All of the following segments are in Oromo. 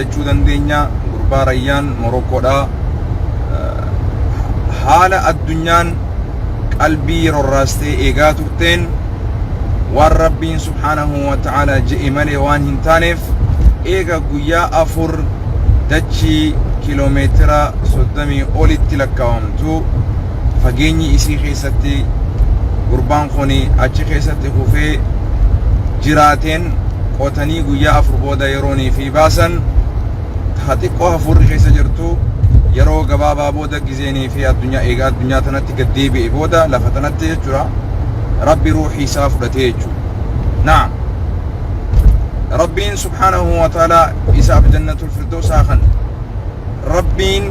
jechuu dandeenya. Gurbaa Rayyaan Morokkoodha. Haala addunyaan qalbii rorraastee eegaa turteen waan Rabbiin subhaanahu wa ta'aalaa je'e malee waan hin taaneef eega guyyaa 4 dachii kiloomeetira 30 olitti lakkaawamtu fageenyi isii keessatti gurbaan kuni achi keessatti kufee jiraateen qotanii guyyaa 4 booda yeroonii fi baasan ta xiqqoo hafuurri keessa jirtu yeroo gabaabaa booda gizeenii fi addunyaa eegaa addunyaa tanatti gad deebi'e booda lafa tanatti jechuudha Rabbi ruuhii isaa fudhatee jechuudha. Naam. Rabbiin subhaanahu wa ta'ala isaaf jannatul firdaus haa kennu. Rabbiin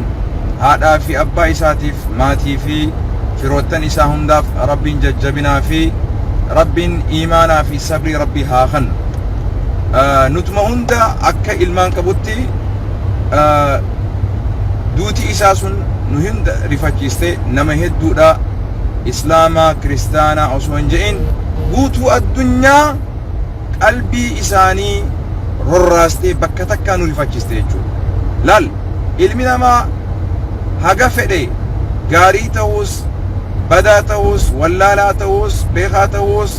haadhaa fi abbaa isaatiif maatii fi firoottan isaa hundaaf Rabbiin jajjabinaa fi Rabbiin iimaanaa fi sabrii Rabbii haa kennu. Nutuma hunda akka ilmaan qabutti duuti isaa sun nu hunda rifachiiste. Nama hedduudha, islaama kiristaanaa osoo hin je'in, guutuu addunyaa qalbii isaanii rorraastee bakka takkaa nu rifachiiste jechuudha. Laal, ilmi namaa haga fedhe gaarii ta'uus badaa ta'uus, wallaalaa ta'uus beekaa ta'uus,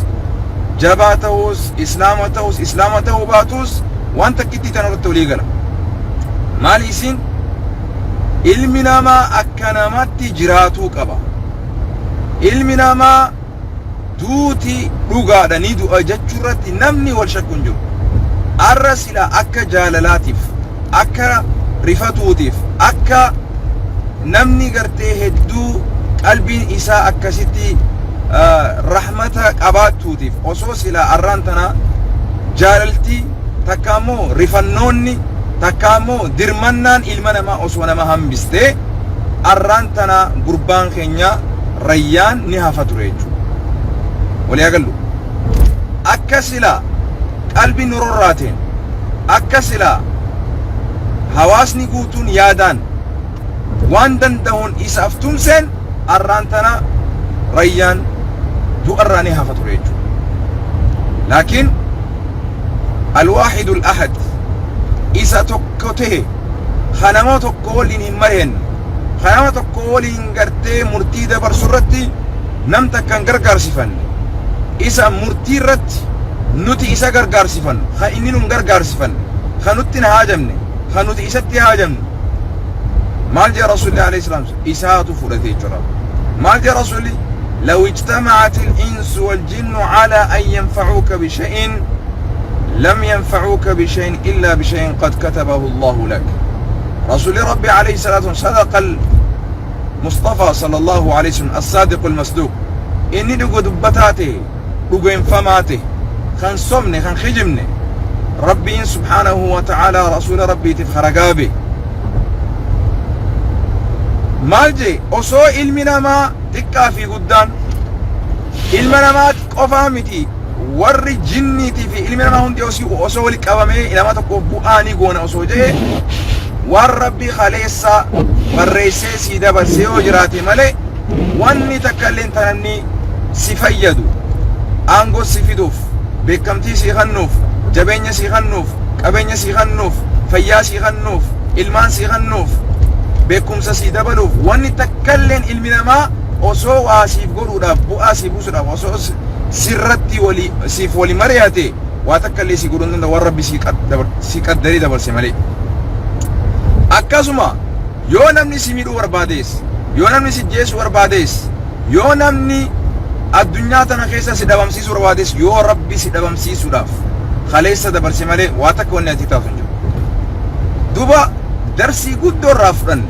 jabaa ta'uus, islaama ta'uus islaama ta'uu baatuus, waan takkittii tana irratti walii gala. Maali isin? Ilmi namaa akka namatti jiraatuu qaba. Ilmi namaa duuti dhugaadha, ni du'a jechuu irratti namni wal shakku hin jiru. Arra sila akka jaalalaatiif, akka rifatuutiif, akka namni gartee hedduu qalbiin isaa akkasitti rahmata qabaattuutiif, osoo sila arraan tana jaalaltii takka ammoo rifannoonni takka ammoo dirmannaan ilma namaa osoo nama hambistee, arraan tana gurbaan keenya Rayyaan ni hafa ture jechuudha. Walii agallu. Akka sila qalbiin nu rorraateen, akka sila hawaasni guutuun yaadaan waan danda'uun isaaf tumseen, arraan tana Rayyaan du'arraa ni hafa ture jechuudha. Laakiin alwaahidul ahad isa tokko ta'e, ka nama tokko waliin hin mareen, ka nama tokko waliin gartee murtii dabarsu irratti nam takka hin gargaarsifanne, isa murtii irratti nuti isa gargaarsifannu, ka inni nun gargaarsifanne, ka nutti hin haajamne, ka nuti isatti haajamne, maal jedha Rasuulli alayhi salaam? Isaatu fudhate jechuudha. Maal jedha Rasuulli? لو اجتمعت الإنس والجن على أن ينفعوك بشيء لم ينفعوك بشيء إلا بشيء قد كتبه الله لك. رسول ربي عليه الصلاة والسلام، صدق المصطفى صلى الله عليه وسلم الصادق المصدوق. Inni dhuga dubbataate, dhugeeffamaate, kan sobne, kan kijibne, Rabbiin subhaanahu wa ta'aalaa rasuula Rabbiitiif haragaabe. Maal jee? Osoo ilmi namaa xiqqaa fi guddaan, ilma namaa qofaa miti, warri jinniitii fi ilmi namaa hundi osoo wali qabamee nama tokko bu'aa ni goona osoo jedhe, waan Rabbi kaleessa barreessee sii dabarsee yoo jiraate malee, wanni takka illee tananni si fayyadu, aangoo si fiduuf, beekamtii sii kennuuf, jabeenya sii kennuuf, qabeenya sii kennuuf, fayyaa sii kennuuf, ilmaan sii kennuuf, beekumsa sii dabaluuf, wanni takka illeen ilmi namaa osoo waa siif godhuudhaaf, bu'aa sii buusuudhaaf, osoo sirratti wali siif wali mari'ate, waa takka illee sii godhuu hin danda'u, waan Rabbi sii qaddaree dabarse malee. Akkasuma yoo namni si miidhuu barbaadees, yoo namni si jeesuu barbaadees, yoo namni addunyaa tana keessa si dhabamsiisuu barbaadees, yoo Rabbi si dhabamsiisuudhaaf kaleessa dabarse malee, waa takka wanni ati taatu hin jiru. Duba darsii guddoo irraa fudhanne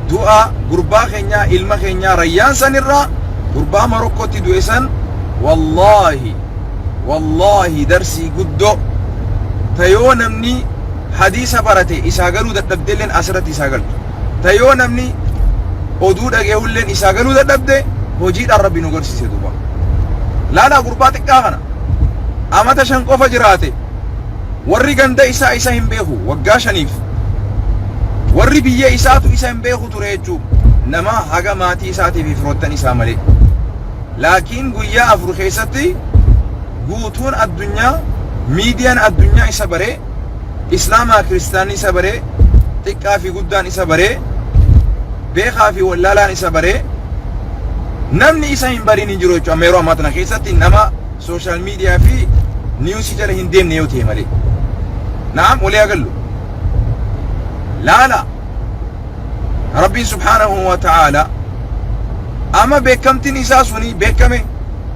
du'a gurbaa keenyaa, ilma keenyaa Rayyaan san irraa, gurbaa Marokkootti du'e san. Wallaahi wallaahi, darsii guddoo ta yoo namni hadiisa barate isaa galuu dadhabdeelleen asirratti isaa galtu, ta yoo namni oduu dhageehulleen isaa galuu dadhabde, hojiidhaan Rabbi nu garsiise. Duuba laalaa, gurbaa xiqqaa kana amata 5 qofa jiraate. Warri ganda isaa isa hin beeku. Waggaa 5f warri biyya isaatu isa hin beeku ture jechuu, nama haga maatii isaatii fi firoottan isaa malee. Laakiin guyyaa 4 keessatti guutuun addunyaa, miidiyaan addunyaa isa baree. Islaamaa kiristaanni isa baree, xiqqaa fi guddaan isa baree, beekaa fi wallaalaan isa baree, namni isa hin bariin hin jiru jechuudha. Amma yeroo ammaa tana keessatti nama social media fi newsii jala hin deemne yoo ta'e malee. Naam, walii agallu. Laala, Rabbiin subhaanahu wa ta'aala amma beekamtiin isaa suni beekame.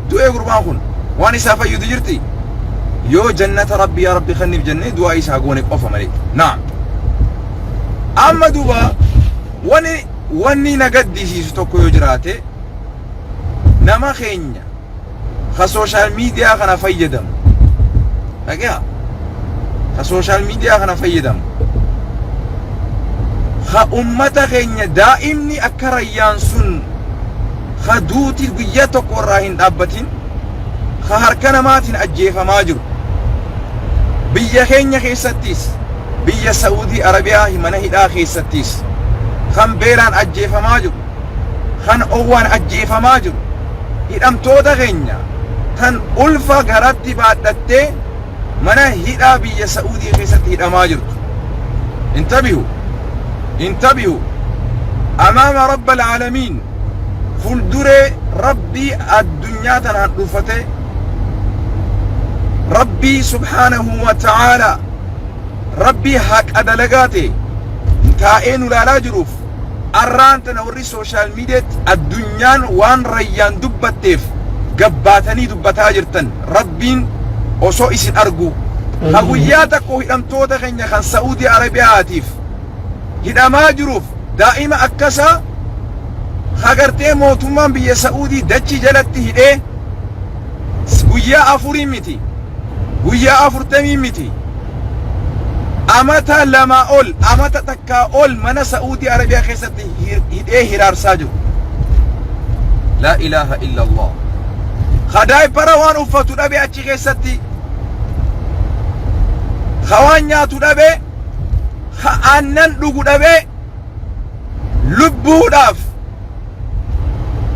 Du'ee gurbaan kun waan isaa fayyadu jirti yoo jannata Rabbi yaa Rabbi kanniif jennee du'aa isaa goone qofa malee. Naam, amma duuba wanni na gaddisiisu tokko yoo jiraate, nama keenya ka social media kana fayyadamu dhagaya, ka social media kana fayyadamu, ka ummata keenya daa'imni akka Rayyaan sun ka duuti guyyaa tokko irraa hin dhaabbatin, ka harka namaatiin ajjeefamaa jiru, biyya keenya keessattis, biyya Sa'uudii Arabiyaa mana hidhaa keessattis kan beelaan ajjeefamaa jiru, kan owwaan ajjeefamaa jiru, hidhamtoota keenya tan ulfa garatti baadhattee mana hidhaa biyya Sa'uudii keessatti hidhamaa jirtu. Intabihu, intabihu amaama rabba alaalamiin, fuulduree Rabbii addunyaa tanaan dhufate, Rabbii subhaanahu wa ta'aalaa, Rabbii haqa dalagaa ta'e taa'ee nu ilaalaa jiruuf, arraan tana warri social mediatti addunyaan waan Rayyaan dubbatteef gabbaatanii dubbataa jirtan, Rabbiin osoo isin argu, ka guyyaa tokko hidhamtoota keenya kan Sa'uudii Arabiyaatiif hidhamaa jiruuf, daa'ima akkasaa hagartee mootummaan biyya Sa'uudii dachii jalatti hidhee guyyaa 4 miti, guyyaa 40 miti, amata 2 ol, amata takkaa ol mana Sa'uudii Arabiyaa keessatti hidhee hiraarsaa jiru. Laa ilaaha illa Allah. Ka daayippara waan uffatu dhabe achi keessatti, ka waan nyaatu dhabe, ka aannan dhugu dhabe, lubbuudhaaf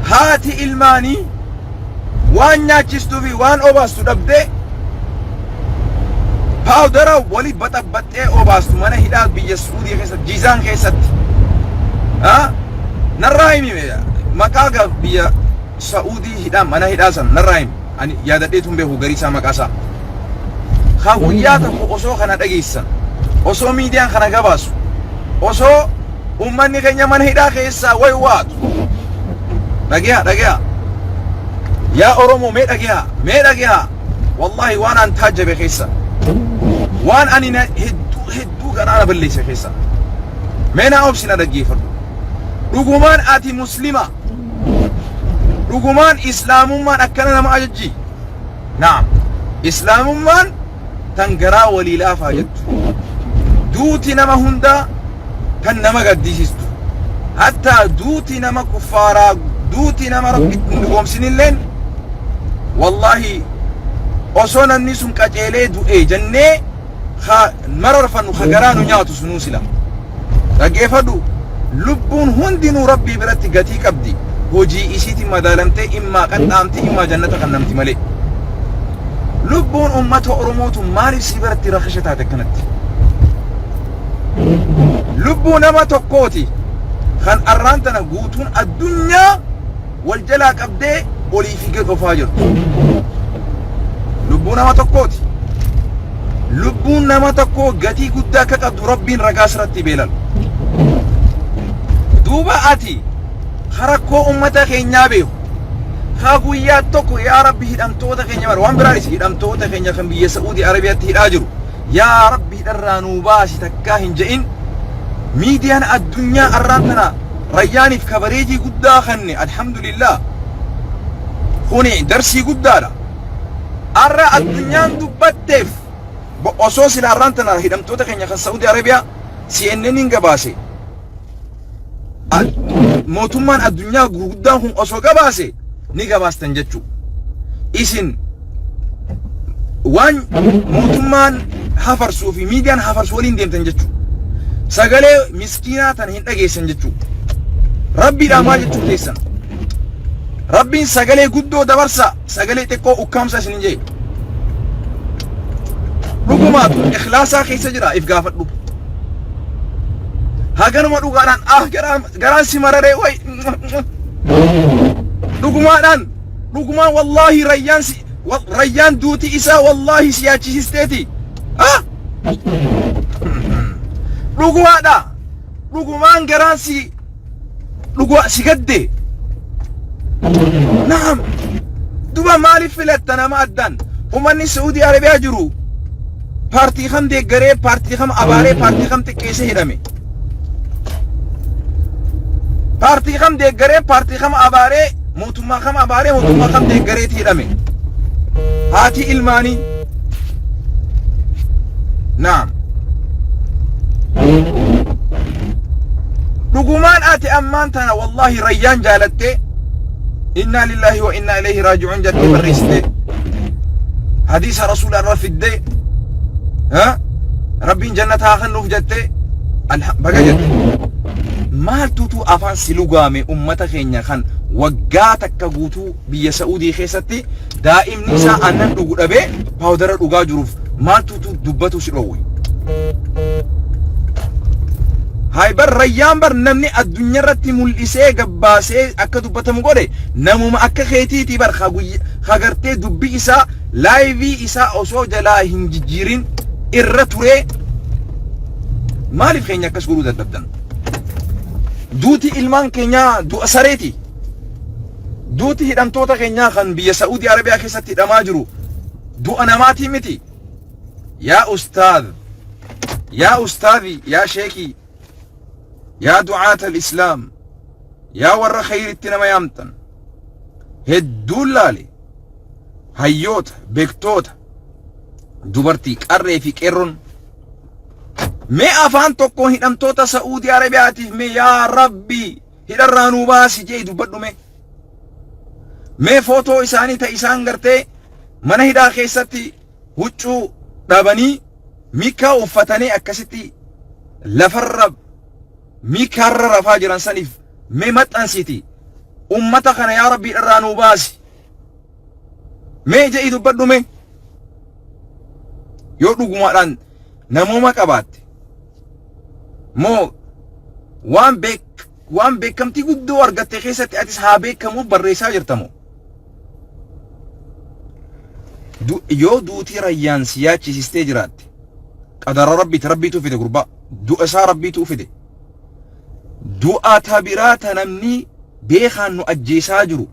haati ilmaanii waan nyaachistuu fi waan obaastu dhabdee paawdara wali baxabbaxxee obaastu mana hidhaa biyya Suudii keessatti, Jizaan keessatti. Narraa himi, maqaa biyya Sa'uudii hidhaa mana hidhaa san narraa himi. Ani yaadadheetu hin beeku garii isaa, maqaa isaa. Ka guyyaa tokko osoo kana dhageessan, osoo miidiyaan kana gabaasu, osoo ummanni keenya mana hidhaa keessaa way waatu. Dhageha, dhageha. Yaa Oromoo, mee dhageha, mee dhageha. Wallahi waan an taajjabe keessa, waan ani na hedduu hedduu garaa na balleesse keessa. Mee naa obsi, na dhaggeeffadhu. Dhugumaan ati Muslima? Dhugumaan Islaamummaan akkana nama ajajji? Naam. Islaamummaan tan garaa walii laafaa jettu. Duuti nama hundaa tan nama gaddisiistu. Hattaa duuti nama kuffaaraa, duuti nama Rabbi hin dhugoomsinilleen, wallaahi osoo namni sun qaceelee du'e jennee ka mararfannu, ka garaa nu nyaatu sunuu sila. Dhaggeeffadhu, lubbuun hundinuu Rabbii biratti gatii qabdi. Hojii isiitiin madaalamtee immaa qaxxaamti, immaa jannata kan namti malee. Lubbuun uummata Oromootu maaliif si biratti rakisha taate akkanatti? Lubbuu nama tokkooti kan arraan tana guutuun addunyaa wal jalaa qabdee olii fi gad ofaa jirtu. Lubbuu nama tokkooti. Lubbuun nama tokkoo gatii guddaa akka qabdu Rabbiin ragaa sirratti beelal. Duuba ati rakkoo uummata keenyaa beeku. Haa guyyaa tokko yaa Rabbi hidhamtoota keenya bara waan biraanis hidhamtoota keenya kan biyya Sa'uudii Arabiyaatti hidhaa jiru. Yaa Rabbi hidharraa nuu baasi takkaa hin je'in. Miidiyaan addunyaa arraan tana Rayyaaniif coverage guddaa kanne, alhamdulillah. Kuni darsii guddaadha. Arra addunyaan dubbatteef osoo sila arraan tana hidhamtoota keenya kan Sa'uudii Arabiyaa CNN hin gabaase, mootummaan addunyaa gurguddaan kun osoo gabaase ni gabaastan jechuu. Isin waan mootummaan hafarsuu fi miidiyaan hafarsu waliin deemtan jechuu. Sagalee miskiinaa tan hin dhageessan jechuu. Rabbiidhaa maal jechuu teessan? Rabbiin sagalee guddoo dabarsa, sagalee xiqqoo ukkaamsa isin jee. Dhugumaatu ikhlaasaa keessa jira if gaafadhu. Haganuma dhugaadhaan ah garaan si mararee way dhugumaadhaan dhugumaan wallaahi rayyaan si rayyaan duuti isaa wallaahi si yaachisisteeti. Ah dhugumaadha dhugumaan garaan si dhugaa si gadde. Naam duba maaliif filatta nama addaan uummanni Saa'udii Arabiyaa jiru paartii kam deeggaree paartii kam abaaree paartii kam xiqqeessee hidhame. Paartii kam deeggaree paartii kam abaaree mootummaa kam abaaree mootummaa kam deeggareeti hidhame. Haati ilmaanii. Naam. Dhugumaan ati ammaan tana wallaahi rayyaan jaalattee innaa lillaahi wa innaa ilayhi raaji'uun jettee barreessitee hadiisa rasuula irra fiddee ha? Rabbiin jannata haa kennuuf jettee baga jette. Maaltutu afaan si lugaame ummata keenya kan waggaa takka guutuu biyya Sa'uudii keessatti daa'imni isaa aannan dhugu dhabee paawudara dhugaa jiruuf maaltutu dubbatu si dhoowwe. Haay bar rayyaan bar namni addunyaa irratti mul'isee gabbaasee akka dubbatamu godhe namuma akka keetiiti bar ka gartee dubbi isaa laayivii isaa osoo jalaa hin jijjiirin irra turee maaliif keenya akkas godhuu dadhabdan? Duuti ilmaan keenyaa du'a sareeti. Duuti hidhamtoota keenyaa kan biyya Sa'uudii Arabiyaa keessatti hidhamaa jiru du'a namaatii miti. Yaa ustaaz, yaa ustaazi, yaa sheekii, yaa du'aata al-islaam, yaa warra khayritti nama yaamtan. Hedduun laale hayyoota, beektoota, dubartii, qarree fi qeerroon mee afaan tokkoon hidhamtoota Sa'uudii Arabiyaatiif mee yaa Rabbi hidharraa nuu baasi jee dubbadhu mee. Mee footoo isaanii ta isaan gartee mana hidhaa keessatti huccuu dhabanii mikaa uffatanii akkasitti lafarra mikaarra rafaa jiran saniif mee maxxansiiti ummata kana yaa Rabbi hidharraa nuu baasi. Mee je'ii dubbadhu mee. Yoo dhugumaadhaan namooma qabaatte moo waan beek waan beekamtii guddoo argatte keessatti atis haa beekamuuf barreessaa jirta moo? Yoo duutii rayyaan si yaachisistee jiraatte qadara rabbiiti rabbiitu fide gurbaa du'a isaa rabbiitu fide du'a ta biraa ta namni beekaan nu ajjeesaa jiru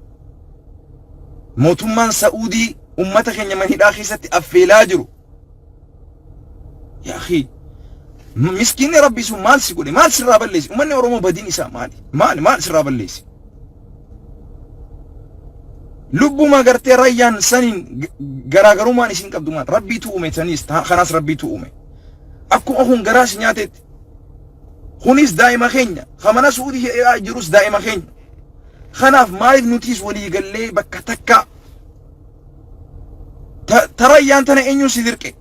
mootummaan Sa'uudii ummata keenya man hidhaa keessatti affeelaa jiru. Yaa akhi miskiinni rabbii sun maal si godhe maal sirraa balleesse ummanni Oromoo badiin isaa maali maali maal sirraa balleesse lubbuma gartee rayyaan saniin garaagarummaan isin qabdu maal rabbiitu uume saniis kanaas rabbiitu uume akkuma kun garaa si nyaatetti kunis daa'ima keenya ka mana suudii jirus daa'ima keenya kanaaf maaliif nutiis walii gallee bakka takka Ta rayyaan tana eenyuun si dirqe?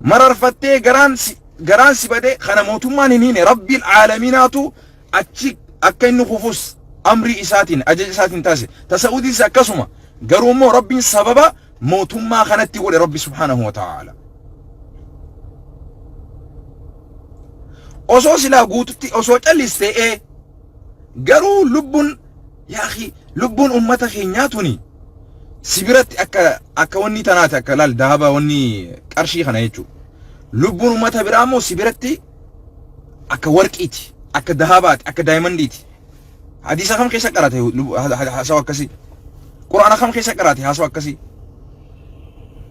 Mararfattee garaan si garaan si badee kana mootummaan hin hiine rabbiin aalamiinaatu achi akka inni kufus amrii isaatiin ajaja isaatiin taasise. Ta Sa'uudiis akkasuma garuu immoo rabbiin sababa mootummaa kanatti godhe rabbi subhaanahu wa ta'aala. Osoo silaa guututti osoo callistee ee Garuu lubbun yaa akhi lubbuun ummata keenyaa tuni si biratti akka akka wanni tanaati akka laal dahaba wanni qarshii kana jechuudha. Lubbuun ummata biraa immoo si biratti akka warqiiti, akka dahabaati, akka daayimandiiti. Hadiisa kam keessa qarate haasawa akkasii? Qur'aana kam keessa qarate haasawa akkasii?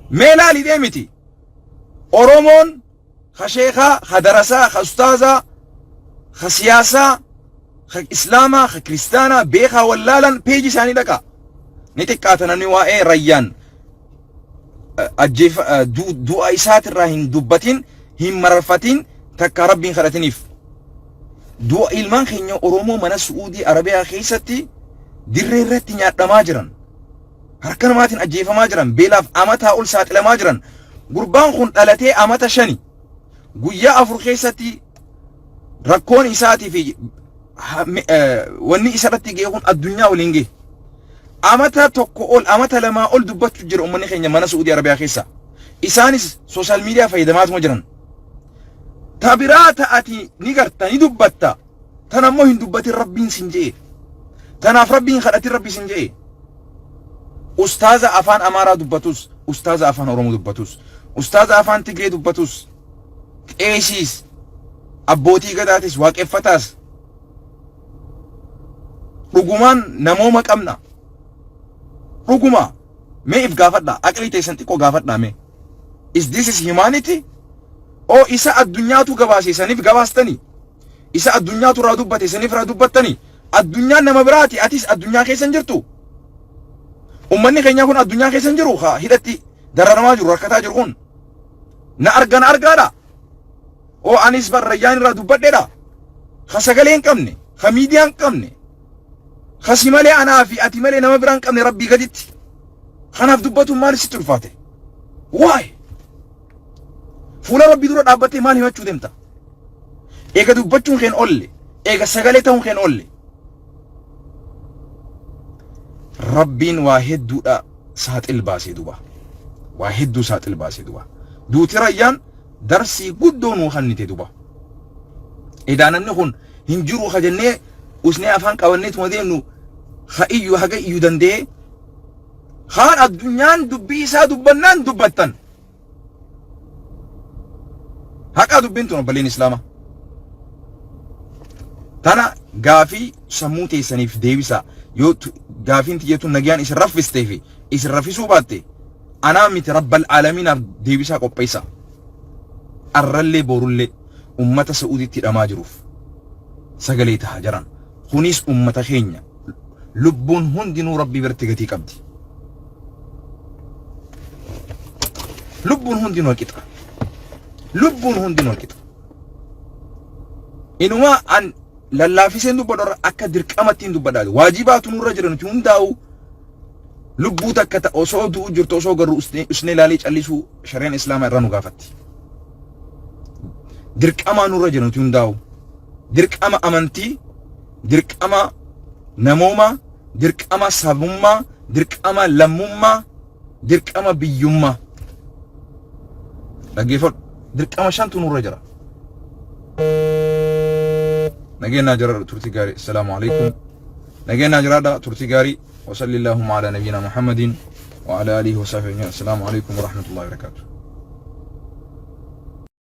Mee laali deemiti. Oromoon ka sheekaa, ka darasaa, ka ustaazaa, ka siyaasaa, ka islaamaa, ka kiristaanaa, beekaa wallaalan peeji isaanii dhaqaa. Ni xiqqaata namni waa'ee rayyaan ajjeefa du'a isaatirraa hin dubbatin, hin mararfatin, takka rabbiin kadhatiniif. Du'a ilmaan keenya Oromoo mana Su'uudii Arabiyaa keessatti dirree irratti nyaadhamaa jiran. Harka namaatiin ajjeefamaa jiran, beelaaf amataa ol saaxilamaa jiran. Gurbaan kun dhalatee amata shani. Guyyaa 4 keessatti rakkoon isaatii fi wanni isa irratti ga'e kun addunyaa waliin ga'e. Amata tokko ol, amata lamaa ol dubbachuu jira uummanni keenya mana Su'uudii Arabiyaa keessa. Isaanis social media fayyadamaatuma jiran. Ta biraa ta ati ni garta ni dubbatta. Tan ammoo hin dubbatin Rabbiin sin je'e. Tanaaf Rabbiin kadhatin Rabbi sin je'e. Ustaaza afaan Amaaraa dubbatus, ustaaza afaan Oromoo dubbatus, ustaaza afaan Tigree dubbatus, qeesiis, abbootii gadaatis, waaqeffataas, dhugumaan namooma qabna. Dhuguma mee if gaafadhaa, aqlii teessan xiqqoo gaafadhaa mee. Is this is humanity? Oo isa addunyaatu gabaase saniif gabaastanii? Isa addunyaatu irraa dubbate saniif irraa dubbattanii? Addunyaan nama biraati atis addunyaa keessa hin jirtu. Ummanni keenya kun addunyaa keessa hin jiru haa hidhatti dararamaa jiru rakkataa jiru kun. Na arga na argaadha. Oo anis bar rayyaan irraa dubbadheedha. Ka sagalee hin qabne, ka miidiyaa hin qabne, ka si malee anaa fi ati malee nama biraa hin qabne rabbii gaditti. Kanaaf dubbatuun maal sitti ulfaate? Why? Fuula rabbii dura dhaabbattee maal himachuu deemta? Eega dubbachuun keen olle, eega sagalee ta'uun keen olle. Rabbiin waa hedduudha saaxil baasee duba. Waa hedduu saaxil baasee duba. Duuti rayyaan darsii guddoo nuu kennite duba. Edaa namni kun hin jiru ka jennee usnee afaan qabanneetuma deemnu ha iyyu haga iyyu danda'ee kaan addunyaan dubbii isaa dubbannaan dubbattan. Haqaa dubbiin tun obboleen islaamaa. Tana gaafii sammuu teessaniif deebisaa. Yoo gaafiin tiyya tun nagayaan isin raffistee fi isin raffisuu baatte anaa miti rabbal aalamiinaaf deebisaa qopheessaa. Arrallee borullee ummata Sa'uudiitti hidhamaa jiruuf sagalee taha jaran. Kunis ummata keenya lubbuun hundinuu rabbii biratti gatii qabdi. Lubbuun hundinuu walqixa. Lubbuun hundinuu walqixa. Inumaa an lallaafiseen dubbadhu irra akka dirqamatti hin dubbadha. Waajibaatu nurra jira nuti hundaa'u lubbuu takka ta osoo du'u jirtu osoo garuu usnee ilaalee callisuu shari'aan islaamaa irraa nu gaafatti. Dirqamaa nurra jira nuti hundaa'u. Dirqama amantii, dirqama namoomaa, dirqama sabummaa, dirqama lammummaa, dirqama biyyummaa. Dhaggeeffadhu. Dirqama shantu nurra jira. Nageenyaa jiraadha turtii gaarii. Assalaamu alaikum. Nageenyaa jiraadha turtii gaarii. Wasalli Allahumma ala nabiyyina Muhammadin wa ala alihi wa sahbihi ajma'in. Assalaamu alaikum wa rahmatullahi wa barakatuh.